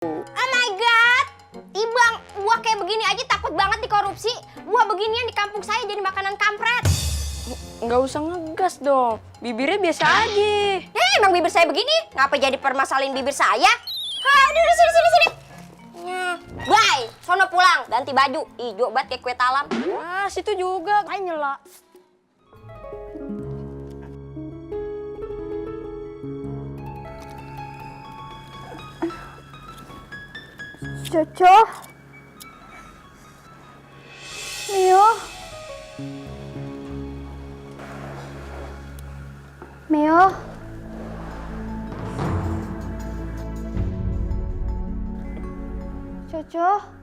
Oh my god, Ibang, gua kayak begini aja takut banget dikorupsi. Gua beginian di kampung saya jadi makanan kampret. Nggak usah ngegas dong, bibirnya biasa aja. Emang bibir saya begini? Ngapa jadi permasalahin bibir saya? Udah, sini. Bye, sono pulang, ganti baju. Ijo banget kayak kue talam. Ah, situ juga, kayak nyela. Coco, Mio, Mio, Coco.